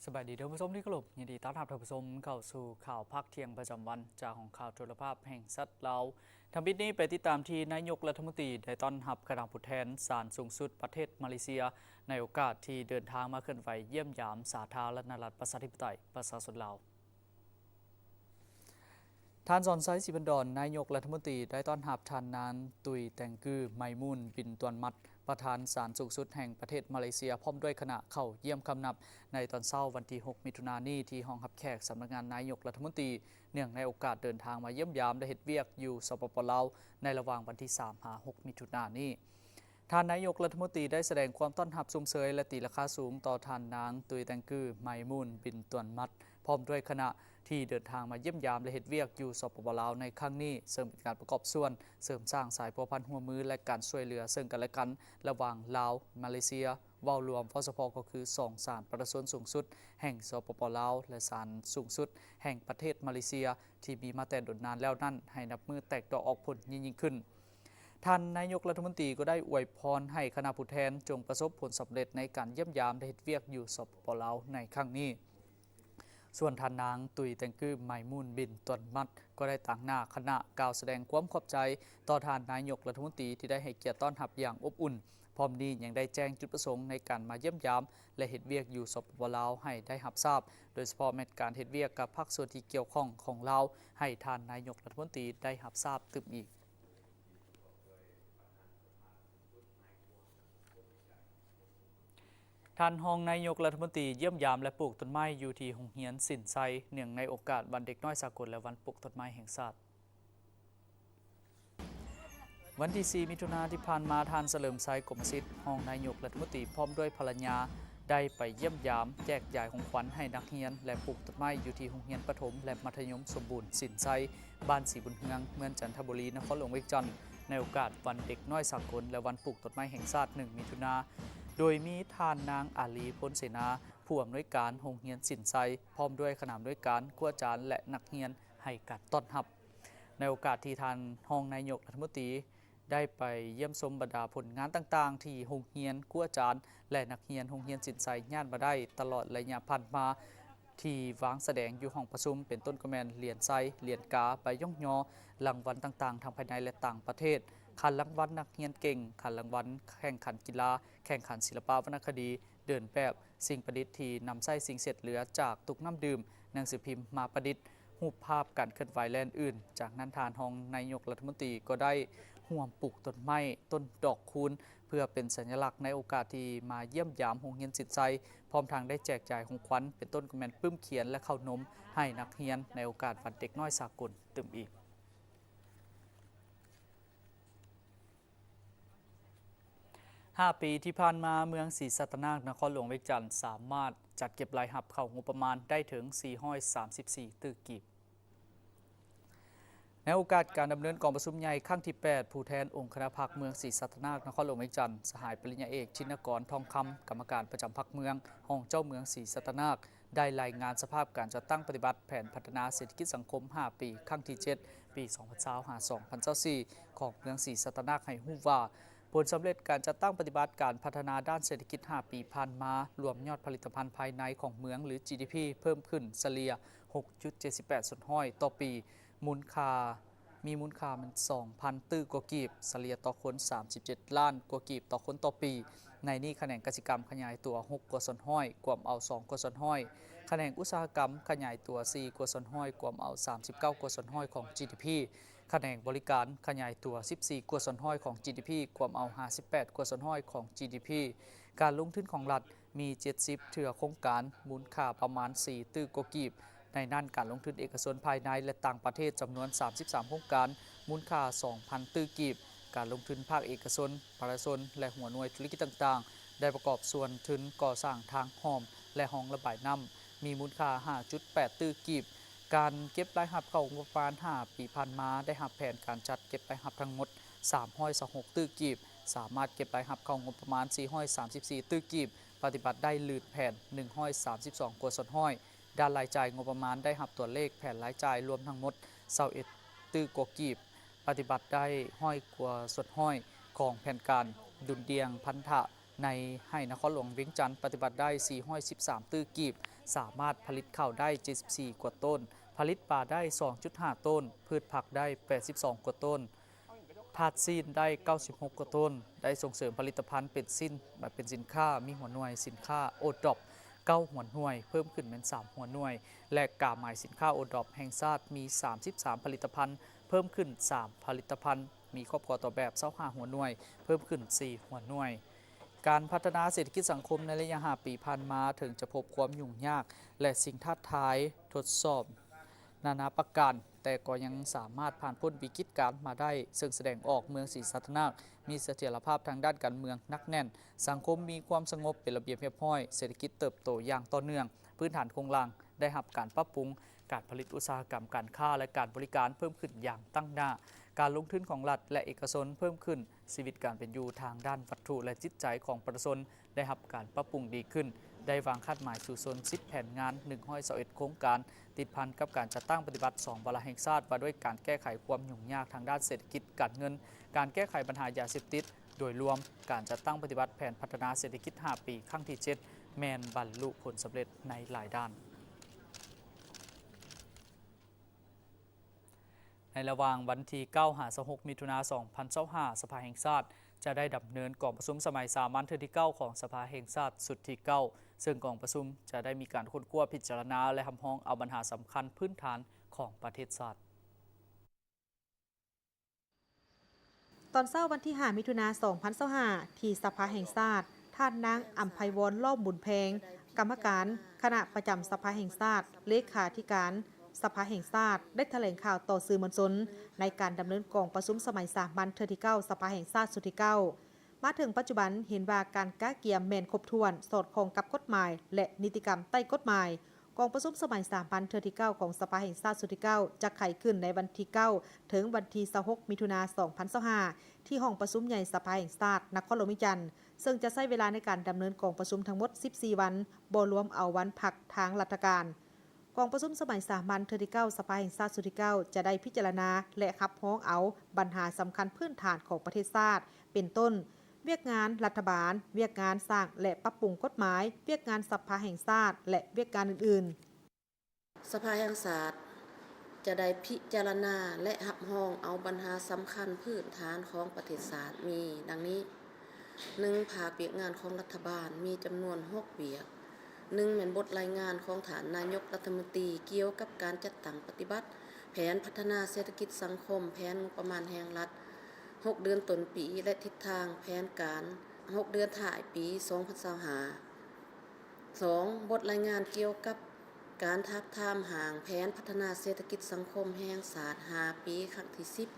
ສະບາຍດີທ່ານຜູ້ຊົມທີ່ເຄົາລົບ, ຍິນດີຕ້ອນຮັບທ່ານຜູ້ຊົມເຂົ້າສູ່ຂ່າວພາກທ່ຽງປະຈຳວັນ ຈາກຫ້ອງຂ່າວໂທລະພາບແຫ່ງຊາດລາວ. ທຳອິດນີ້ໄປຕິດຕາມທີ່ນາຍົກລັດຖະມົນຕີໄດ້ຕ້ອນຮັບຄະນະຜູ້ແທນສານສູງສຸດປະເທດມາເລເຊຍ ໃນໂອກາດທີ່ເດີນທາງມາເຄື່ອນໄຫວຢ້ຽມຢາມສາທາລະນະລັດປະຊາທິປະໄຕປະຊາຊົນລາວ. ທ່ານ ສອນໄຊ ສີພັນດອນ ນາຍົກລັດຖະມົນຕີ ໄດ້ຕ້ອນຮັບທ່ານນາງ ຕຸຍແຕງກື ໄມມູນ ບິນຕວນມັດ ປະທານສານສູງສຸດແຫ່ງປະເທດມາເລເຊຍ ພ້ອມດ້ວຍຄະນະເຂົ້າຢ້ຽມຄຳນັບໃນຕອນເຊົ້າວັນທີຫົກ ມິຖຸນານີ້ ທີ່ຫ້ອງຮັບແຂກສຳນັກງານນາຍົກລັດຖະມົນຕີ ເນື່ອງໃນໂອກາດເດີນທາງມາຢ້ຽມຢາມ ແລະ ເຮັດວຽກຢູ່ ສປປ ລາວ ໃນລະຫວ່າງວັນທີສາມ ຫາ ຫົກ ມິຖຸນານີ້. ທ່ານນາຍົກລັດຖະມົນຕີໄດ້ສະແດງຄວາມຕ້ອນຮັບຊົມເຊີຍ ແລະ ຕີລາຄາສູງຕໍ່ທ່ານນາງ ຕຸຍແຕງກື ໄມມູນ ບິນຕວນມັດ ພ້ອມດ້ວຍຄະນະ ທີ່ເດີນທາງມາຢ້ຽມຢາມ ແລະ ເຮັດວຽກຢູ່ ສປປ ລາວ ໃນຄັ້ງນີ້, ເຊິ່ງເປັນການປະກອບສ່ວນເສີມສ້າງສາຍພົວພັນຮ່ວມມື ແລະ ການຊ່ວຍເຫຼືອເຊິ່ງກັນແລະກັນ ລະຫວ່າງລາວ-ມາເລເຊຍ ເວົ້າລວມ, ເວົ້າສະເພາະກໍຄືສອງສານປະຊາຊົນສູງສຸດແຫ່ງ ສປປ ລາວ ແລະ ສານສູງສຸດແຫ່ງປະເທດມາເລເຊຍ ທີ່ມີມາແຕ່ດົນນານແລ້ວນັ້ນ ໃຫ້ນັບມື້ແຕກດອກອອກຜົນຍິ່ງໆຂຶ້ນ. ທ່ານນາຍົກລັດຖະມົນຕີກໍໄດ້ອວຍພອນໃຫ້ຄະນະຜູ້ແທນຈົ່ງປະສົບຜົນສຳເລັດໃນການຢ້ຽມຢາມ ແລະ ເຮັດວຽກຢູ່ ສປປ ລາວ ໃນຄັ້ງນີ້. ສ່ວນທ່ານນາງ ຕຸຍແຕງກື ໄມມູນ ບິນຕວນມັດ ກໍໄດ້ຕາງໜ້າຄະນະກ່າວສະແດງຄວາມຂອບໃຈຕໍ່ທ່ານນາຍົກລັດຖະມົນຕີທີ່ໄດ້ໃຫ້ກຽດຕ້ອນຮັບຢ່າງອົບອຸ່ນ. ພ້ອມນີ້ຍັງໄດ້ແຈ້ງຈຸດປະສົງໃນການມາຢ້ຽມຢາມ ແລະ ເຮັດວຽກຢູ່ ສປປ ລາວ ໃຫ້ໄດ້ຮັບຊາບ, ໂດຍສະເພາະແມ່ນການເຮັດວຽກກັບພາກສ່ວນທີ່ກ່ຽວຂ້ອງຂອງລາວ ໃຫ້ທ່ານນາຍົກລັດຖະມົນຕີໄດ້ຮັບຊາບຕື່ມອີກ. ທ່ານຮອງນາຍົກລັດຖະມົນຕີຢ້ຽມຢາມ ແລະ ປູກຕົ້ນໄມ້ຢູ່ທີ່ໂຮງຮຽນສິນໄຊ ເນື່ອງໃນໂອກາດວັນເດັກນ້ອຍສາກົນ ແລະ ວັນປູກຕົ້ນໄມ້ແຫ່ງຊາດ. ວັນທີສີ່ ມິຖຸນາທີ່ຜ່ານມາ, ທ່ານ ສະເຫຼີມໄຊ ກົມມະສິດ ຮອງນາຍົກລັດຖະມົນຕີ ພ້ອມດ້ວຍພັນລະຍາ ໄດ້ໄປຢ້ຽມຢາມ, ແຈກຢາຍຂອງຂວັນໃຫ້ນັກຮຽນ ແລະ ປູກຕົ້ນໄມ້ຢູ່ທີ່ໂຮງຮຽນປະຖົມ ແລະ ມັດທະຍົມສົມບູນສິນໄຊ, ບ້ານສີບຸນເຮືອງ, ເມືອງຈັນທະບູລີ, ນະຄອນຫຼວງວຽງຈັນ ໃນໂອກາດວັນເດັກນ້ອຍສາກົນ ແລະ ວັນປູກຕົ້ນໄມ້ແຫ່ງຊາດ ໜຶ່ງ ມິຖຸນາ, ໂດຍມີທ່ານນາງ ອາລີ ພົນເສນາ ຜູ້ອຳນວຍການໂຮງຮຽນສິນໄຊ ພ້ອມດ້ວຍຄະນະອຳນວຍການ, ຄູອາຈານ ແລະ ນັກຮຽນ ໃຫ້ການຕ້ອນຮັບ. ໃນໂອກາດທີ່ທ່ານຮອງນາຍົກລັດຖະມົນຕີໄດ້ໄປຢ້ຽມຊົມບັນດາຜົນງານຕ່າງໆ ທີ່ໂຮງຮຽນ, ຄູອາຈານ ແລະ ນັກຮຽນໂຮງຮຽນສິນໄຊຍາດມາໄດ້ຕະຫຼອດໄລຍະຜ່ານມາ ທີ່ວາງສະແດງຢູ່ຫ້ອງປະຊຸມ ເປັນຕົ້ນກໍແມ່ນຫຼຽນໄຊ, ຫຼຽນກາ, ໃບຍ້ອງຍໍ, ລາງວັນຕ່າງໆ ທັງພາຍໃນ ແລະ ຕ່າງປະເທດ, ຂັນລາງວັນນັກຮຽນເກັ່ງ, ຂັນລາງວັນແຂ່ງຂັນກິລາ, ແຂ່ງຂັນສິລະປະວັນນະຄະດີ, ເດີນແບບ, ສິ່ງປະດິດທີ່ນຳໃຊ້ສິ່ງເສດເຫຼືອຈາກຕຸກນ້ຳດື່ມ, ໜັງສືພິມມາປະດິດ, ຮູບພາບການເຄື່ອນໄຫວ ແລະ ອື່ນໆ. ຈາກນັ້ນ, ທ່ານຮອງນາຍົກລັດຖະມົນຕີກໍໄດ້ຮ່ວມປູກຕົ້ນໄມ້, ຕົ້ນດອກຄູນ ເພື່ອເປັນສັນຍະລັກໃນໂອກາດທີ່ມາຢ້ຽມຢາມໂຮງຮຽນສິນໄຊ, ພ້ອມທັງໄດ້ແຈກຈ່າຍຂອງຂວັນ ເປັນຕົ້ນກໍແມ່ນປຶ້ມຂຽນ ແລະ ເຂົ້າໜົມ ໃຫ້ນັກຮຽນໃນໂອກາດວັນເດັກນ້ອຍສາກົນຕື່ມອີກ. ຫ້າປີທີ່ຜ່ານມາ, ເມືອງສີສັດຕະນາກ ນະຄອນຫຼວງວຽງຈັນ ສາມາດຈັດເກັບລາຍຮັບເຂົ້າງົບປະມານໄດ້ເຖິງສີ່ຮ້ອຍສາມສິບສີ່ຕື້ກີບ. ໃນໂອກາດການດຳເນີນກອງປະຊຸມໃຫຍ່ຄັ້ງທີແປດ ຜູ້ແທນອົງຄະນະພັກເມືອງສີສັດຕະນາກ ນະຄອນຫຼວງວຽງຈັນ, ສະຫາຍປະລິນຍາເອກ ຊິນນະກອນ ທອງຄຳ, ກຳມະການປະຈຳພັກເມືອງ, ຮອງເຈົ້າເມືອງສີສັດຕະນາກ ໄດ້ລາຍງານສະພາບການຈັດຕັ້ງປະຕິບັດແຜນພັດທະນາເສດຖະກິດສັງຄົມຫ້າປີ ຄັ້ງທີເຈັດ ປີສອງພັນຊາວ ຫາ ສອງພັນຊາວສີ່ ຂອງເມືອງສີສັດຕະນາກ ໃຫ້ຮູ້ວ່າ ຜົນສຳເລັດການຈັດຕັ້ງປະຕິບັດການພັດທະນາດ້ານເສດຖະກິດຫ້າປີຜ່ານມາ, ລວມຍອດຜະລິດຕະພັນພາຍໃນຂອງເມືອງ ຫຼື ຈີດີພີ ເພີ່ມຂຶ້ນສະເລ່ຍຫົກຈຸດເຈັດສິບແປດສ່ວນຮ້ອຍຕໍ່ປີ, ມູນຄ່າ ມີມູນຄ່າແມ່ນສອງພັນຕື້ກວ່າກີບ, ສະເລ່ຍຕໍ່ຄົນສາມສິບເຈັດລ້ານກວ່າກີບຕໍ່ຄົນຕໍ່ປີ. ໃນນີ້ຂະແໜງກະສິກຳຂະຫຍາຍຕົວຫົກກວ່າສ່ວນຮ້ອຍ, ກວມເອົາສອງກວ່າສ່ວນຮ້ອຍ, ຂະແໜງອຸດສາຫະກຳຂະຫຍາຍຕົວສີ່ກວ່າສ່ວນຮ້ອຍ, ກວມເອົາສາມສິບເກົ້າກວ່າສ່ວນຮ້ອຍຂອງ ຈີດີພີ, ຂະແໜງບໍລິການຂະຫຍາຍຕົວສິບສີ່ກວ່າສ່ວນຮ້ອຍຂອງ ຈີດີພີ, ກວມເອົາຫ້າສິບແປດກວ່າສ່ວນຮ້ອຍຂອງ ຈີດີພີ. ການລົງທຶນຂອງລັດ ມີເຈັດສິບເທື່ອໂຄງການ, ມູນຄ່າປະມານສີ່ຕື້ກວ່າກີບ, ໃນນັ້ນການລົງທຶນເອກະຊົນພາຍໃນ ແລະ ຕ່າງປະເທດຈຳນວນສາມສິບສາມໂຄງການ, ມູນຄ່າສອງພັນຕື້ກີບ. ການລົງທຶນພາກເອກະຊົນ, ປະຊາຊົນ ແລະ ຫົວໜ່ວຍທຸລະກິດຕ່າງໆ ໄດ້ປະກອບສ່ວນທຶນກໍ່ສ້າງທາງຮ່ອມ ແລະ ຮ່ອງລະບາຍນ້ຳ, ມີມູນຄ່າຫ້າຈຸດແປດຕື້ກີບ. ການເກັບລາຍຮັບເຂົ້າງົບປະມານຫ້າປີຜ່ານມາ ໄດ້ຮັບແຜນການຈັດເກັບລາຍຮັບທັງໝົດສາມຮ້ອຍຊາວຫົກຕື້ກີບ, ສາມາດເກັບລາຍຮັບເຂົ້າງົບປະມານສີ່ຮ້ອຍສາມສິບສີ່ຕື້ກີບ, ປະຕິບັດໄດ້ລື່ນແຜນໜຶ່ງຮ້ອຍສາມສິບສອງກວ່າສ່ວນຮ້ອຍ. ດ້ານລາຍຈ່າຍງົບປະມານ ໄດ້ຮັບຕົວເລກແຜນລາຍຈ່າຍລວມທັງໝົດຊາວເອັດຕື້ກວ່າກີບ, ປະຕິບັດໄດ້ຮ້ອຍກວ່າສ່ວນຮ້ອຍຂອງແຜນການ. ດຸນດ່ຽງພັນທະໃນໃຫ້ນະຄອນຫຼວງວຽງຈັນ ປະຕິບັດໄດ້ສີ່ຮ້ອຍສິບສາມຕື້ກີບ, ສາມາດຜະລິດເຂົ້າໄດ້ເຈັດສິບສີ່ກວ່າໂຕນ, ຜະລິດປາໄດ້ສອງຈຸດຫ້າໂຕນ, ພືດຜັກໄດ້ແປດສິບສອງກວ່າໂຕນ, ທາດຊີ້ນໄດ້ເກົ້າສິບຫົກກວ່າໂຕນ, ໄດ້ສົ່ງເສີມຜະລິດຕະພັນເປັນຊິ້ນ ເປັນສິນຄ້າມີຫົວໜ່ວຍສິນຄ້າໂອດຣອບເກົ້າຫົວໜ່ວຍ, ເພີ່ມຂຶ້ນແມ່ນສາມຫົວໜ່ວຍ ແລະ ກາໝາຍສິນຄ້າໂອດຣອບແຫ່ງຊາດມີສາມສິບສາມຜະລິດຕະພັນ, ເພີ່ມຂຶ້ນສາມຜະລິດຕະພັນ, ມີຄອບຄົວຕໍ່ແບບຊາວຫ້າຫົວໜ່ວຍ, ເພີ່ມຂຶ້ນສີ່ຫົວໜ່ວຍ. ການພັດທະນາເສດຖະກິດສັງຄົມໃນໄລຍະຫ້າປີຜ່ານມາ ເຖິງຈະພົບຄວາມຫຍຸ້ງຍາກ ແລະ ສິ່ງທ້າທາຍທົດສອບນານາປະການ, ແຕ່ກໍຍັງສາມາດຜ່ານພົ້ນວິກິດການມາໄດ້, ເຊິ່ງສະແດງອອກເມືອງສີສັດຕະນາກມີສະຖຽນລະພາບທາງດ້ານການເມືອງໜັກແໜ້ນ, ສັງຄົມມີຄວາມສະຫງົບເປັນລະບຽບຮຽບຮ້ອຍ, ເສດຖະກິດເຕີບໂຕຢ່າງຕໍ່ເນື່ອງ, ພື້ນຖານໂຄງລ່າງໄດ້ຮັບການປັບປຸງ, ການຜະລິດອຸດສາຫະກຳ, ການຄ້າ ແລະ ການບໍລິການເພີ່ມຂຶ້ນຢ່າງຕັ້ງໜ້າ, ການລົງທຶນຂອງລັດ ແລະ ເອກະຊົນເພີ່ມຂຶ້ນ, ຊີວິດການເປັນຢູ່ທາງດ້ານວັດຖຸ ແລະ ຈິດໃຈຂອງປະຊາຊົນ ໄດ້ຮັບການປັບປຸງດີຂຶ້ນ, ໄດ້ວາງຄາດໝາຍສູ້ຊົນສິບແຜນງານ ໜຶ່ງຮ້ອຍຊາວເອັດໂຄງການ, ຕິດພັນກັບການຈັດຕັ້ງປະຕິບັດສອງວາລະແຫ່ງຊາດ ວ່າດ້ວຍການແກ້ໄຂຄວາມຫຍຸ້ງຍາກທາງດ້ານເສດຖະກິດການເງິນ, ການແກ້ໄຂບັນຫາຢາເສບຕິດ, ໂດຍລວມ, ການຈັດຕັ້ງປະຕິບັດແຜນພັດທະນາເສດຖະກິດຫ້າປີ ຄັ້ງທີເຈັດ ແມ່ນບັນລຸຜົນສຳເລັດໃນຫຼາຍດ້ານ. ໃນລະຫວ່າງວັນທີເກົ້າຫາຊາວຫົກ ມິຖຸນາ ສອງພັນຊາວຫ້າ ສະພາແຫ່ງຊາດຈະໄດ້ດຳເນີນກອງປະຊຸມສະໄໝສາມັນເທື່ອທີເກົ້າຂອງສະພາແຫ່ງຊາດຊຸດທີເກົ້າ, ເຊິ່ງກອງປະຊຸມຈະໄດ້ມີການຄົ້ນຄວ້າ, ພິຈາລະນາ ແລະ ຮັບຮອງເອົາບັນຫາສຳຄັນພື້ນຖານຂອງປະເທດຊາດ. ຕອນເຊົ້າວັນທີຫ້າ ມິຖຸນາ ສອງພັນຊາວຫ້າ ທີ່ສະພາແຫ່ງຊາດ, ທ່ານນາງ ອຳໄພວອນ ລ້ອມບຸນແພງ, ກຳມະການຄະນະປະຈຳສະພາແຫ່ງຊາດ, ເລຂາທິການສະພາແຫ່ງຊາດ ໄດ້ຖະແຫຼງຂ່າວຕໍ່ສື່ມວນຊົນ ໃນການດຳເນີນກອງປະຊຸມສະໄໝສາມັນເທື່ອທີເກົ້າ ສະພາແຫ່ງຊາດຊຸດທີເກົ້າ. ມາເຖິງປັດຈຸບັນເຫັນວ່າການກະກຽມແມ່ນຄົບຖ້ວນ, ສອດຄ່ອງກັບກົດໝາຍ ແລະ ນິຕິກຳໃຕ້ກົດໝາຍ. ກອງປະຊຸມສະໄໝສາມັນເທື່ອທີເກົ້າຂອງສະພາແຫ່ງຊາດຊຸດທີເກົ້າ ຈະໄຂຂຶ້ນໃນວັນທີເກົ້າ ເຖິງວັນທີຊາວຫົກ ມິຖຸນາ ສອງພັນຊາວຫ້າ ທີ່ຫ້ອງປະຊຸມໃຫຍ່ສະພາແຫ່ງຊາດ ນະຄອນຫຼວງວຽງຈັນ, ເຊິ່ງຈະໃຊ້ເວລາໃນການດຳເນີນກອງປະຊຸມທັງໝົດສິບສີ່ວັນ, ບໍ່ລວມເອົາວັນພັກທາງລັດຖະການ. ກອງປະຊຸມສະໄໝສາມັນເທື່ອທີເກົ້າ ສະພາແຫ່ງຊາດຊຸດທີເກົ້າ ຈະໄດ້ພິຈາລະນາ ແລະ ຮັບຮອງເອົາບັນຫາສຳຄັນພື້ນຖານຂອງປະເທດຊາດ, ເປັນຕົ້ນ ວຽກງານລັດຖະບານ, ວຽກງານສ້າງ ແລະ ປັບປຸງກົດໝາຍ, ວຽກງານສະພາແຫ່ງຊາດ ແລະ ວຽກງານອື່ນໆ. ສະພາແຫ່ງຊາດຈະໄດ້ພິຈາລະນາ ແລະ ຮັບຮອງເອົາບັນຫາສຳຄັນພື້ນຖານຂອງປະເທດຊາດມີດັ່ງນີ້: ໜຶ່ງ, ພາກວຽກງານຂອງລັດຖະບານມີຈຳນວນຫົກວຽກ. ໜຶ່ງ, ແມ່ນບົດລາຍງານຂອງທ່ານນາຍົກລັດຖະມົນຕີກ່ຽວກັບການຈັດຕັ້ງປະຕິບັດແຜນພັດທະນາເສດຖະກິດສັງຄົມ, ແຜນງົບປະມານແຫ່ງລັດ ຫົກເດືອນຕົ້ນປີ ແລະ ທິດທາງແຜນການ ຫົກເດືອນທ້າຍປີ ສອງພັນຊາວຫ້າ. ສອງ, ບົດລາຍງານກ່ຽວກັບການທາບທາມຮ່າງແຜນພັດທະນາເສດຖະກິດສັງຄົມແຫ່ງຊາດ ຫ້າປີ ຄັ້ງທີສິບ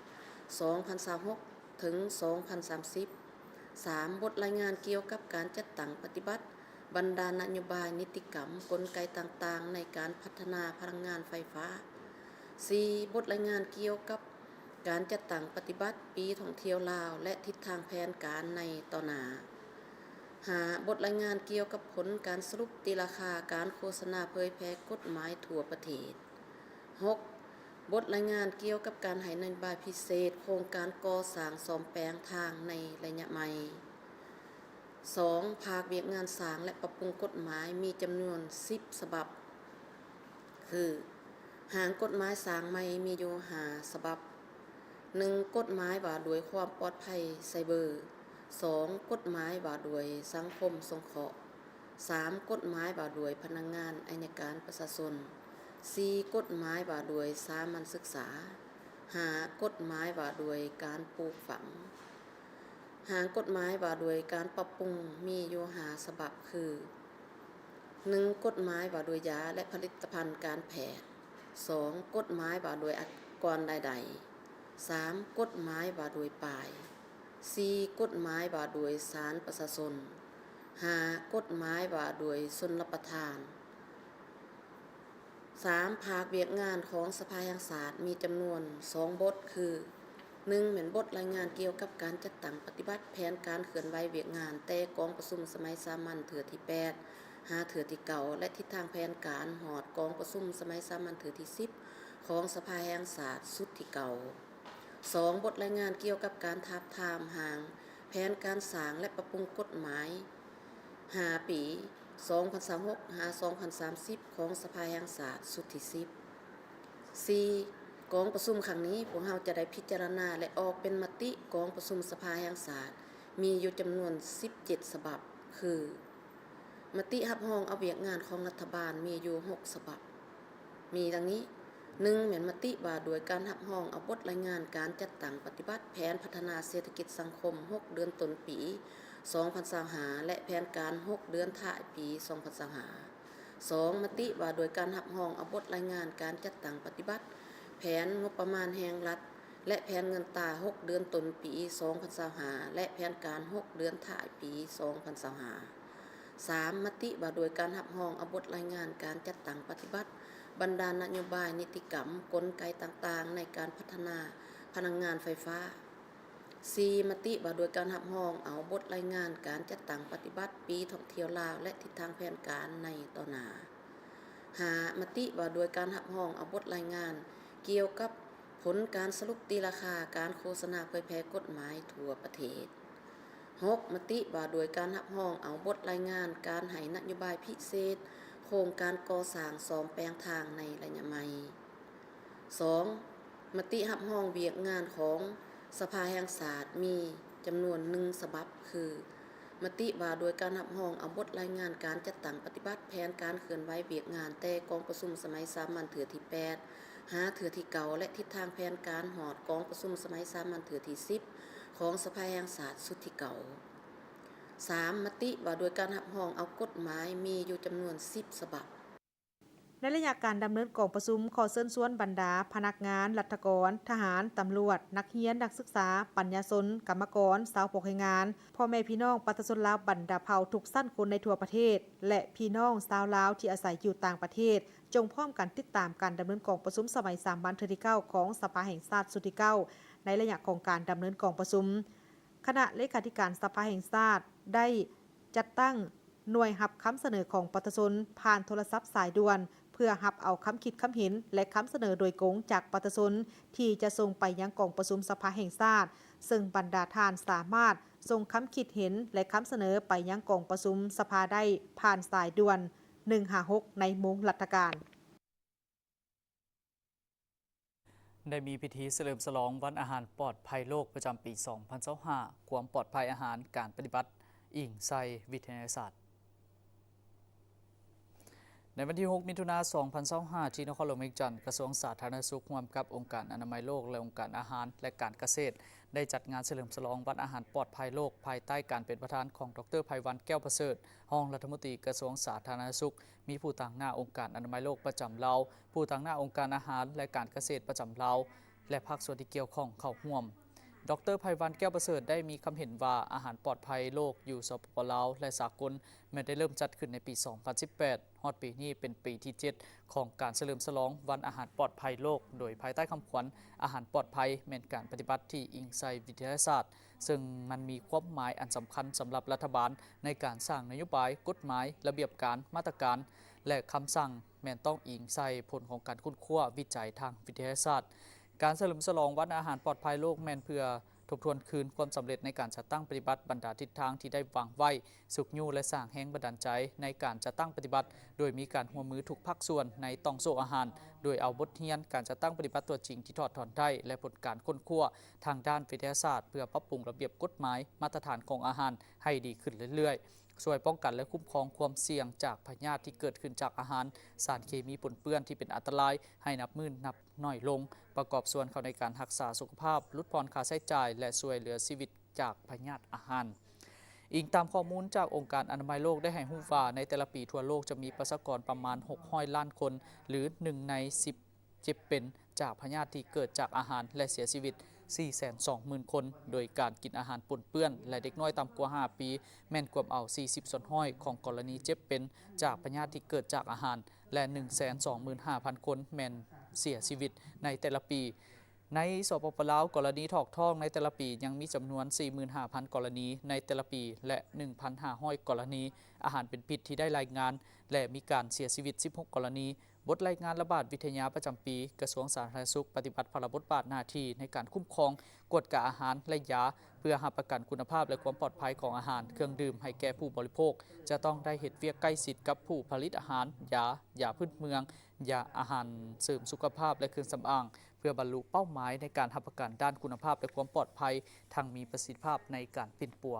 ສອງພັນຊາວຫົກ ເຖິງ ສອງພັນສາມສິບ. ສາມ, ບົດລາຍງານກ່ຽວກັບການຈັດຕັ້ງປະຕິບັດບັນດານະໂຍບາຍ, ນິຕິກຳ, ກົນໄກຕ່າງໆໃນການພັດທະນາພະລັງງານໄຟຟ້າ. ສີ່, ບົດລາຍງານກ່ຽວກັບການຈັດຕັ້ງປະຕິບັດປີທ່ອງທ່ຽວລາວ ແລະ ທິດທາງແຜນການໃນຕໍ່ໜ້າ. ຫ້າ, ບົດລາຍງານກ່ຽວກັບຜົນການສະຫຼຸບຕີລາຄາການໂຄສະນາເຜີຍແຜ່ກົດໝາຍທົ່ວປະເທດ. ຫົກ, ບົດລາຍງານກ່ຽວກັບການໃຫ້ນະໂຍບາຍພິເສດໂຄງການກໍ່ສ້າງສ້ອມແປງທາງໃນໄລຍະໃໝ່. ສອງ, ພາກວຽກງານສ້າງ ແລະ ປັບປຸງກົດໝາຍມີຈຳນວນສິບສະບັບ ຄື ຮ່າງກົດໝາຍສ້າງໃໝ່ມີຢູ່ຫ້າສະບັບ. ໜຶ່ງ, ກົດໝາຍວ່າດ້ວຍຄວາມປອດໄພໄຊເບີ. ສອງ, ກົດໝາຍວ່າດ້ວຍສັງຄົມສົງເຄາະ. ສາມ, ກົດໝາຍວ່າດ້ວຍພະນັກງານໄອຍະການປະຊາຊົນ. ສີ່, ກົດໝາຍວ່າດ້ວຍສາມັນສຶກສາ. ຫ້າ, ກົດໝາຍວ່າດ້ວຍການປູກຝັງ. ຮ່າງກົດໝາຍວ່າດ້ວຍການປັບປຸງມີຢູ່ຫ້າສະບັບ ຄື ໜຶ່ງ, ກົດໝາຍວ່າດ້ວຍຢາ ແລະ ຜະລິດຕະພັນການແພດ. ສອງ, ກົດໝາຍວ່າດ້ວຍອາກອນລາຍໄດ້. ສາມ, ກົດໝາຍວ່າດ້ວຍປ້າຍ. ສີ່, ກົດໝາຍວ່າດ້ວຍສານປະຊາຊົນ. ຫ້າ, ກົດໝາຍວ່າດ້ວຍຊົນລະປະທານ. ສາມ, ພາກວຽກງານຂອງສະພາແຫ່ງຊາດມີຈຳນວນສອງບົດ ຄື ໜຶ່ງ, ແມ່ນບົດລາຍງານກ່ຽວກັບການຈັດຕັ້ງປະຕິບັດແຜນການເຄື່ອນໄຫວວຽກງານ ແຕ່ກອງປະຊຸມສະໄໝສາມັນເທື່ອທີແປດ ຫາເທື່ອທີເກົ້າ ແລະ ທິດທາງແຜນການຮອດກອງປະຊຸມສະໄໝສາມັນເທື່ອທີສິບ ຂອງສະພາແຫ່ງຊາດຊຸດທີເກົ້າ. ສອງ, ບົດລາຍງານກ່ຽວກັບການທາບທາມຮ່າງແຜນການສ້າງ ແລະ ປັບປຸງກົດໝາຍຫ້າປີ ສອງພັນຊາວຫົກ ຫາ ສອງພັນສາມສິບ ຂອງສະພາແຫ່ງຊາດຊຸດທີສິບ. ສີ່, ກອງປະຊຸມຄັ້ງນີ້ ພວກເຮົາຈະໄດ້ພິຈາລະນາ ແລະ ອອກເປັນມະຕິກອງປະຊຸມສະພາແຫ່ງຊາດ ມີຢູ່ຈຳນວນສິບເຈັດສະບັບ ຄື: ມະຕິຮັບຮອງເອົາວຽກງານຂອງລັດຖະບານ ມີຢູ່ຫົກສະບັບ. ມີດັ່ງນີ້: ໜຶ່ງ ແມ່ນມະຕິວ່າດ້ວຍການຮັບຮອງເອົາບົດລາຍງານການຈັດຕັ້ງປະຕິບັດແຜນພັດທະນາເສດຖະກິດສັງຄົມຫົກເດືອນຕົ້ນປີສອງພັນຊາວຫ້າ ແລະ ແຜນການຫົກເດືອນທ້າຍປີສອງພັນຊາວຫ້າ. ສອງ ມະຕິວ່າດ້ວຍການຮັບຮອງເອົາບົດລາຍງານການຈັດຕັ້ງປະຕິບັດແຜນງົບປະມານແຫ່ງລັດ ແລະ ແຜນເງິນຕາຫົກເດືອນຕົ້ນປີສອງພັນຊາວຫ້າ ແລະ ແຜນການຫົກເດືອນທ້າຍປີສອງພັນຊາວຫ້າ. ສາມ ມະຕິວ່າດ້ວຍການຮັບຮອງເອົາບົດລາຍງານການຈັດຕັ້ງປະຕິບັດບັນດານະໂຍບາຍ, ນິຕິກຳ, ກົນໄກຕ່າງໆໃນການພັດທະນາພະລັງງານໄຟຟ້າ. ສີ່ ມະຕິວ່າດ້ວຍການຮັບຮອງເອົາບົດລາຍງານການຈັດຕັ້ງປະຕິບັດປີທ່ອງທ່ຽວລາວ ແລະ ທິດທາງແຜນການໃນຕໍ່ໜ້າ. ຫ້າ ມະຕິວ່າດ້ວຍການຮັບຮອງເອົາບົດລາຍງານກ່ຽວກັບຜົນການສະຫຼຸບຕີລາຄາການໂຄສະນາເຜີຍແຜ່ກົດໝາຍທົ່ວປະເທດ. ຫົກ ມະຕິວ່າດ້ວຍການຮັບຮອງເອົາບົດລາຍງານການໃຫ້ນະໂຍບາຍພິເສດໂຄງການກໍ່ສ້າງສ້ອມແປງທາງໃນໄລຍະໃໝ່. ສອງ ມະຕິຮັບຮອງວຽກງານຂອງສະພາແຫ່ງຊາດ ມີຈຳນວນໜຶ່ງສະບັບ ຄື: ມະຕິວ່າດ້ວຍການຮັບຮອງເອົາບົດລາຍງານການຈັດຕັ້ງປະຕິບັດແຜນການເຄື່ອນໄຫວວຽກງານ ແຕ່ກອງປະຊຸມສະໄໝສາມັນເທື່ອທີແປດ ຫາເທື່ອທີເກົ້າ ແລະ ທິດທາງແຜນການຮອດກອງປະຊຸມສະໄໝສາມັນເທື່ອທີສິບ ຂອງສະພາແຫ່ງຊາດຊຸດທີເກົ້າ. ສາມ ມະຕິວ່າດ້ວຍການຮັບຮອງເອົາກົດໝາຍ ມີຢູ່ຈຳນວນສິບສະບັບ. ໃນໄລຍະການດຳເນີນກອງປະຊຸມ, ຂໍເຊີນຊວນບັນດາພະນັກງານ, ລັດຖະກອນ, ທະຫານ, ຕຳຫຼວດ, ນັກຮຽນ, ນັກສຶກສາ, ປັນຍາຊົນ, ກຳມະກອນ, ຊາວພວກແຮງງານ, ພໍ່ແມ່ພີ່ນ້ອງປະຊາຊົນລາວບັນດາເຜົ່າທຸກຊັ້ນຄົນໃນທົ່ວປະເທດ ແລະ ພີ່ນ້ອງຊາວລາວທີ່ອາໄສຢູ່ຕ່າງປະເທດ ຈົ່ງພ້ອມກັນຕິດຕາມການດຳເນີນກອງປະຊຸມສະໄໝສາມັນເທື່ອທີເກົ້າຂອງສະພາແຫ່ງຊາດຊຸດທີເກົ້າ ໃນໄລຍະຂອງການດຳເນີນກອງປະຊຸມ. ຄະນະເລຂາທິການສະພາແຫ່ງຊາດໄດ້ຈັດຕັ້ງໜ່ວຍຮັບຄຳສະເໜີຂອງປະຊາຊົນຜ່ານໂທລະສັບສາຍດ່ວນ ເພື່ອຮັບເອົາຄຳຄິດຄຳເຫັນ ແລະ ຄຳສະເໜີໂດຍກົງຈາກປະຊາຊົນ ທີ່ຈະສົ່ງໄປຍັງກອງປະຊຸມສະພາແຫ່ງຊາດ, ເຊິ່ງບັນດາທ່ານສາມາດສົ່ງຄຳຄິດເຫັນ ແລະ ຄຳສະເໜີໄປຍັງກອງປະຊຸມສະພາໄດ້ຜ່ານສາຍດ່ວນ ໜຶ່ງຫ້າຫົກ ໃນໂມງລັດຖະການ. ໄດ້ມີພິທີສະເຫຼີມສະຫຼອງວັນອາຫານປອດໄພໂລກປະຈຳປີສອງພັນຊາວຫ້າ ຄວາມປອດໄພອາຫານ, ການປະຕິບັດອີງໃສ່ວິທະຍາສາດ. ໃນວັນທີຫົກ ມິຖຸນາ ສອງພັນຊາວຫ້າ ທີ່ນະຄອນຫຼວງວຽງຈັນ, ກະຊວງສາທາລະນະສຸກ ຮ່ວມກັບອົງການອະນາໄມໂລກ ແລະ ອົງການອາຫານ ແລະ ການກະເສດ ໄດ້ຈັດງານສະເຫຼີມສະຫຼອງວັນອາຫານປອດໄພໂລກ ພາຍໃຕ້ການເປັນປະທານຂອງ ດຣ ໄພວັນ ແກ້ວປະເສີດ, ຮອງລັດຖະມົນຕີກະຊວງສາທາລະນະສຸກ, ມີຜູ້ຕາງໜ້າອົງການອະນາໄມໂລກປະຈຳລາວ, ຜູ້ຕາງໜ້າອົງການອາຫານ ແລະ ການກະເສດປະຈຳລາວ ແລະ ພາກສ່ວນທີ່ກ່ຽວຂ້ອງເຂົ້າຮ່ວມ. ດຣ ໄພວັນ ແກ້ວປະເສີດ ໄດ້ມີຄຳເຫັນວ່າ ອາຫານປອດໄພໂລກຢູ່ ສປປ ລາວ ແລະ ສາກົນ ແມ່ນໄດ້ເລີ່ມຈັດຂຶ້ນໃນປີສອງພັນສິບແປດ, ຮອດປີນີ້ເປັນປີທີເຈັດຂອງການສະເຫຼີມສະຫຼອງວັນອາຫານປອດໄພໂລກ, ໂດຍພາຍໃຕ້ຄຳຂວັນ ອາຫານປອດໄພແມ່ນການປະຕິບັດທີ່ອີງໃສ່ວິທະຍາສາດ, ເຊິ່ງມັນມີຄວາມໝາຍອັນສຳຄັນສຳລັບລັດຖະບານໃນການສ້າງນະໂຍບາຍ, ກົດໝາຍ, ລະບຽບການ, ມາດຕະການ ແລະ ຄຳສັ່ງ ແມ່ນຕ້ອງອີງໃສ່ຜົນຂອງການຄົ້ນຄວ້າວິໄຈທາງວິທະຍາສາດ. ການສະເຫຼີມສະຫຼອງວັນອາຫານປອດໄພໂລກ ແມ່ນເພື່ອທົບທວນຄືນຄວາມສຳເລັດໃນການຈັດຕັ້ງປະຕິບັດບັນດາທິດທາງທີ່ໄດ້ວາງໄວ້, ຊຸກຍູ້ ແລະ ສ້າງແຮງບັນດານໃຈໃນການຈັດຕັ້ງປະຕິບັດ, ໂດຍມີການຮ່ວມມືທຸກພາກສ່ວນໃນຕ່ອງໂສ້ອາຫານ, ໂດຍເອົາບົດຮຽນການຈັດຕັ້ງປະຕິບັດຕົວຈິງທີ່ຖອດຖອນໄດ້ ແລະ ຜົນການຄົ້ນຄວ້າທາງດ້ານວິທະຍາສາດ ເພື່ອປັບປຸງລະບຽບກົດໝາຍມາດຕະຖານຂອງອາຫານໃຫ້ດີຂຶ້ນເລື້ອຍໆ. ຊ່ວຍປ້ອງກັນ ແລະ ຄຸ້ມຄອງຄວາມສ່ຽງຈາກພະຍາດທີ່ເກີດຂຶ້ນຈາກອາຫານ, ສານເຄມີປົນເປື້ອນທີ່ເປັນອັນຕະລາຍໃຫ້ນັບມື້ນັບໜ້ອຍລົງ, ປະກອບສ່ວນເຂົ້າໃນການຮັກສາສຸຂະພາບ, ຫຼຸດຜ່ອນຄ່າໃຊ້ຈ່າຍ ແລະ ຊ່ວຍເຫຼືອຊີວິດຈາກພະຍາດອາຫານ. ອີງຕາມຂໍ້ມູນຈາກອົງການອະນາໄມໂລກໄດ້ໃຫ້ຮູ້ວ່າ ໃນແຕ່ລະປີທົ່ວໂລກຈະມີປະຊາກອນປະມານຫົກຮ້ອຍລ້ານຄົນ ຫຼື ໜຶ່ງໃນສິບ ເຈັບເປັນຈາກພະຍາດທີ່ເກີດຈາກອາຫານ ແລະ ເສຍຊີວິດສີ່ແສນສອງໝື່ນຄົນ ໂດຍການກິນອາຫານປົນເປື້ອນ ແລະ ເດັກນ້ອຍຕ່ຳກວ່າຫ້າປີ ແມ່ນກວມເອົາສີ່ສິບສ່ວນຮ້ອຍຂອງກໍລະນີເຈັບເປັນຈາກພະຍາດທີ່ເກີດຈາກອາຫານ ແລະ ໜຶ່ງແສນສອງໝື່ນຫ້າພັນຄົນແມ່ນເສຍຊີວິດໃນແຕ່ລະປີ. ໃນ ສປປ ລາວ, ກໍລະນີຖອກທ້ອງໃນແຕ່ລະປີຍັງມີຈຳນວນສີ່ໝື່ນຫ້າພັນກໍລະນີໃນແຕ່ລະປີ ແລະ ໜຶ່ງພັນຫ້າຮ້ອຍກໍລະນີອາຫານເປັນພິດທີ່ໄດ້ລາຍງານ ແລະ ມີການເສຍຊີວິດສິບຫົກກໍລະນີ. ບົດລາຍງານລະບາດວິທະຍາປະຈຳປີ ກະຊວງສາທາລະນະສຸກ ປະຕິບັດພາລະບົດບາດໜ້າທີ່ໃນການຄຸ້ມຄອງ, ກວດກາອາຫານ ແລະ ຢາ ເພື່ອຮັບປະກັນຄຸນນະພາບ ແລະ ຄວາມປອດໄພຂອງອາຫານເຄື່ອງດື່ມໃຫ້ແກ່ຜູ້ບໍລິໂພກ, ຈະຕ້ອງໄດ້ເຮັດວຽກໃກ້ຊິດກັບຜູ້ຜະລິດອາຫານ, ຢາ, ຢາພື້ນເມືອງ, ຢາອາຫານເສີມສຸຂະພາບ ແລະ ເຄື່ອງສຳອາງ, ເພື່ອບັນລຸເປົ້າໝາຍໃນການຮັບປະກັນດ້ານຄຸນນະພາບ ແລະ ຄວາມປອດໄພ, ທັງມີປະສິດທິພາບໃນການປິ່ນປົວ.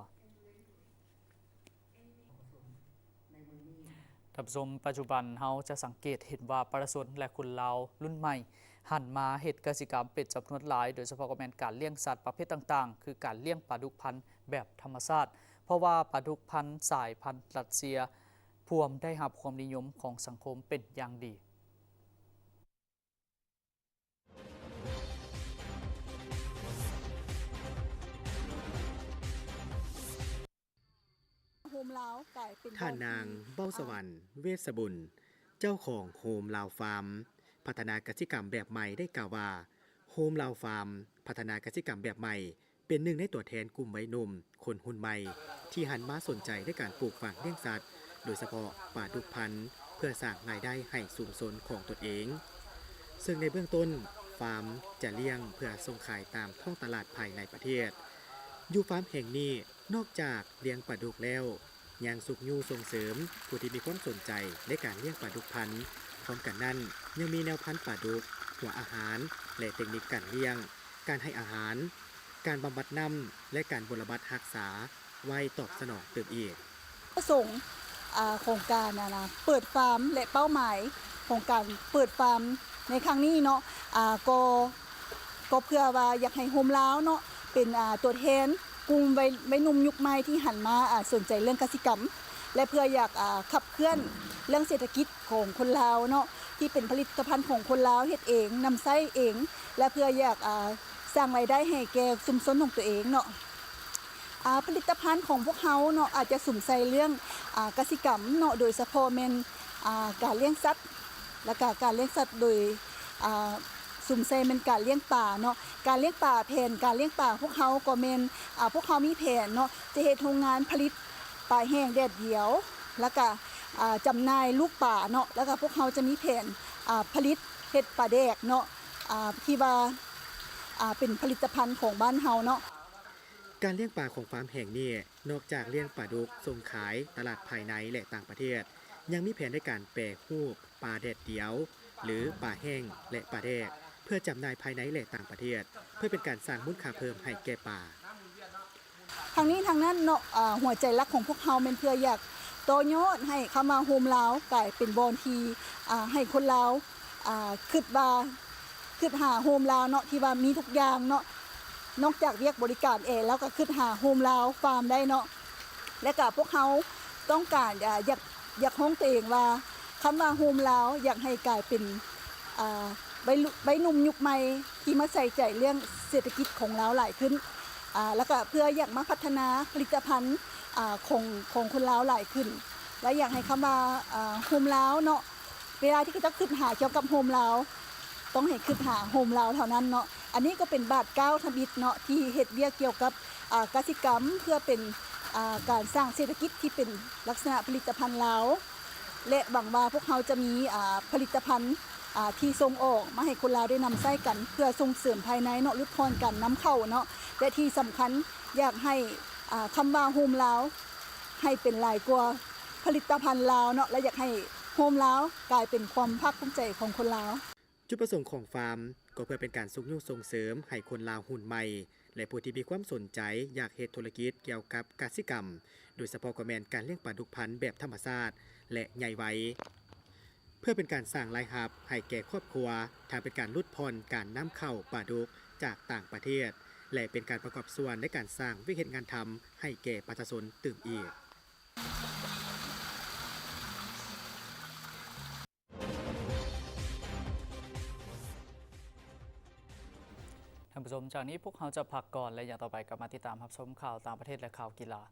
ທ່ານຜູ້ຊົມ, ປັດຈຸບັນເຮົາຈະສັງເກດເຫັນວ່າປະຊາຊົນ ແລະ ຄົນລາວລຸ້ນໃໝ່ ຫັນມາເຮັດກະສິກຳເປັນຈຳນວນຫຼາຍ, ໂດຍສະເພາະກໍແມ່ນການລ້ຽງສັດປະເພດຕ່າງໆ ຄືການລ້ຽງປາດຸກພັນແບບທຳມະຊາດ, ເພາະວ່າປາດຸກພັນສາຍພັນຣັດເຊຍພວມໄດ້ຮັບຄວາມນິຍົມຂອງສັງຄົມເປັນຢ່າງດີ. ໂຮມລາວກາຍເປັນ ທ່ານນາງ ເບົາສະຫວັນ ເວດສະບຸນ ເຈົ້າຂອງໂຮມລາວຟາມ ພັດທະນາກະສິກຳແບບໃໝ່ ໄດ້ກ່າວວ່າ ໂຮມລາວຟາມ ພັດທະນາກະສິກຳແບບໃໝ່ ເປັນໜຶ່ງໃນຕົວແທນກຸ່ມໄວໜຸ່ມຄົນຮຸ່ນໃໝ່ ທີ່ຫັນມາສົນໃຈໃນການປູກຝັງລ້ຽງສັດ, ໂດຍສະເພາະປາດຸກພັນ ເພື່ອສ້າງລາຍໄດ້ໃຫ້ຊຸມຊົນຂອງຕົນເອງ. ເຊິ່ງໃນເບື້ອງຕົ້ນ, ຟາມຈະລ້ຽງເພື່ອສົ່ງຂາຍຕາມທ້ອງຕະຫຼາດພາຍໃນປະເທດ. ຢູ່ຟາມແຫ່ງນີ້, ນອກຈາກລ້ຽງປາດຸກແລ້ວ, ຍັງຊຸກຍູ້ສົ່ງເສີມຜູ້ທີ່ມີຄວາມສົນໃຈໃນການລ້ຽງປາດຸກພັນ. ພ້ອມກັນນັ້ນ, ຍັງມີແນວພັນປາດຸກ, ຫົວອາຫານ ແລະ ເຕັກນິກການລ້ຽງ, ການໃຫ້ອາຫານ, ການບຳບັດນ້ຳ ແລະ ການບົວລະບັດຮັກສາໄວ້ຕອບສະໜອງຕື່ມອີກ. ປະສົງ ອາ ຂອງການ ອາ ນະ ເປີດຟາມ ແລະ ເປົ້າໝາຍຂອງການເປີດຟາມໃນຄັ້ງນີ້ເນາະ ອາ ກໍ ກໍເພື່ອວ່າຢາກໃຫ້ໂຮມລາວເນາະ ເປັນ ອາ ຕົວແທນກຸ່ມໄວ ໄວໜຸ່ມຍຸກໃໝ່ທີ່ຫັນມາ ອາ ສົນໃຈເລື່ອງກະສິກຳ ແລະ ເພື່ອຢາກ ອາ ຂັບເຄື່ອນເລື່ອງເສດຖະກິດຂອງຄົນລາວເນາະ ທີ່ເປັນຜະລິດຕະພັນຂອງຄົນລາວເຮັດເອງ ນຳໃຊ້ເອງ ແລະ ເພື່ອຢາກ ອາ ສ້າງລາຍໄດ້ໃຫ້ແກ່ຊຸມຊົນຂອງຕົວເອງເນາະ. ອາ ຜະລິດຕະພັນຂອງພວກເຮົາເນາະ ອາດຈະສຸມໃສ່ເລື່ອງ ອາ ກະສິກຳເນາະ ໂດຍສະເພາະແມ່ນ ອາ ການລ້ຽງສັດ ແລະກະການລ້ຽງສັດໂດຍ ອາ ສຸມໃສ່ແມ່ນການລ້ຽງປາເນາະ ການລ້ຽງປາ ແຜນການລ້ຽງປາພວກເຮົາກໍແມ່ນ ອາ ພວກເຮົາມີແຜນເນາະ ຈະເຮັດໂຮງງານຜະລິດປາແຫ້ງແດດດຽວ ແລະກະ ອາ ຈຳໜ່າຍລູກປາເນາະ ແລະກະພວກເຮົາຈະມີແຜນ ອາ ຜະລິດເຮັດປາແດກເນາະ ອາ ທີ່ວ່າ ອາ ເປັນຜະລິດຕະພັນຂອງບ້ານເຮົາເນາະ. ການລ້ຽງປາຂອງຟາມແຫ່ງນີ້ ນອກຈາກລ້ຽງປາດຸກສົ່ງຂາຍຕະຫຼາດພາຍໃນ ແລະ ຕ່າງປະເທດ, ຍັງມີແຜນໃນການແປຮູບປາແດດດຽວ ຫຼື ປາແຫ້ງ ແລະ ປາແດກ ເພື່ອຈຳໜ່າຍພາຍໃນ ແລະ ຕ່າງປະເທດ ເພື່ອເປັນການສ້າງມູນຄ່າເພີ່ມໃຫ້ແກ່ປາ. ທັງນີ້ທັງນັ້ນເນາະ ອາ ຫົວໃຈຫຼັກຂອງພວກເຮົາແມ່ນເພື່ອຢາກຕໍ່ຍອດໃຫ້ຄຳວ່າໂຮມລາວກາຍເປັນບ່ອນທີ່ ອາ ໃຫ້ຄົນລາວ ອາ ຄິດວ່າ ຄິດຫາໂຮມລາວເນາະ ທີ່ວ່າມີທຸກຢ່າງເນາະ ນອກຈາກວຽກບໍລິການແລ້ວ ກະຄິດຫາໂຮມລາວຟາມໄດ້ເນາະ ແລະກະພວກເຮົາຕ້ອງການ ອາ ຢາກ ຢາກຮ້ອງຕົວເອງວ່າ ຄຳວ່າໂຮມລາວ ຢາກໃຫ້ກາຍເປັນ ອາ ໄວລຸ ໄວໜຸ່ມຍຸກໃໝ່ທີ່ມາໃສ່ໃຈເລື່ອງເສດຖະກິດຂອງລາວຫຼາຍຂຶ້ນ ອາ ແລະກະເພື່ອຢາກມາພັດທະນາຜະລິດຕະພັນ ອາ ຂອງ ຂອງຄົນລາວຫຼາຍຂຶ້ນ ແລະຢາກໃຫ້ຄຳວ່າ ອາ ໂຮມລາວເນາະ ເວລາທີ່ເຂົາເຈົ້າຄິດຫາກ່ຽວກັບໂຮມລາວ ຕ້ອງໃຫ້ຄິດຫາໂຮມລາວເທົ່ານັ້ນເນາະ. ອັນນີ້ກໍເປັນບາດກ້າວທຳອິດເນາະ ທີ່ເຮັດວຽກກ່ຽວກັບ ອາ ກະສິກຳ ເພື່ອເປັນ ອາ ການສ້າງເສດຖະກິດທີ່ເປັນລັກສະນະຜະລິດຕະພັນລາວ ແລະ ຫວັງວ່າພວກເຮົາຈະມີ ອາ ຜະລິດຕະພັນ ອາ ທີ່ສົ່ງອອກມາໃຫ້ຄົນລາວໄດ້ນຳໃຊ້ກັນ ເພື່ອສົ່ງເສີມພາຍໃນເນາະ ຫຼຸດຜ່ອນການນຳເຂົ້າເນາະ ແລະ ທີ່ສຳຄັນຢາກໃຫ້ ອາ ຄຳວ່າໂຮມລາວ ໃຫ້ເປັນຫຼາຍກວ່າຜະລິດຕະພັນລາວເນາະ ແລະ ຢາກໃຫ້ໂຮມລາວກາຍເປັນຄວາມພາກພູມໃຈຂອງຄົນລາວ. ຈຸດປະສົງຂອງຟາມກໍເພື່ອເປັນການຊຸກຍູ້ສົ່ງເສີມໃຫ້ຄົນລາວຮຸ່ນໃໝ່ ແລະ ຜູ້ທີ່ມີຄວາມສົນໃຈຢາກເຮັດທຸລະກິດກ່ຽວກັບກະສິກຳ, ໂດຍສະເພາະກໍແມ່ນການລ້ຽງປາດຸກພັນແບບທຳມະຊາດ ແລະ ໃຫຍ່ໄວ. ເພື່ອເປັນການສ້າງລາຍຮັບໃຫ້ແກ່ຄອບຄົວ, ທັງເປັນການຫຼຸດຜ່ອນການນຳເຂົ້າປາດຸກຈາກຕ່າງປະເທດ ແລະ ເປັນການປະກອບສ່ວນໃນການສ້າງວຽກເຮັດງານທຳໃຫ້ແກ່ປະຊາຊົນຕື່ມອີກ. ທ່ານຜູ້ຊົມ, ຈາກນີ້ພວກເຮົາຈະພັກກ່ອນ ແລະ ຢ່າງຕໍ່ໄປກັບມາຕິດຕາມຮັບຊົມຂ່າວຕ່າງປະເທດ ແລະ ຂ່າວກິລາ.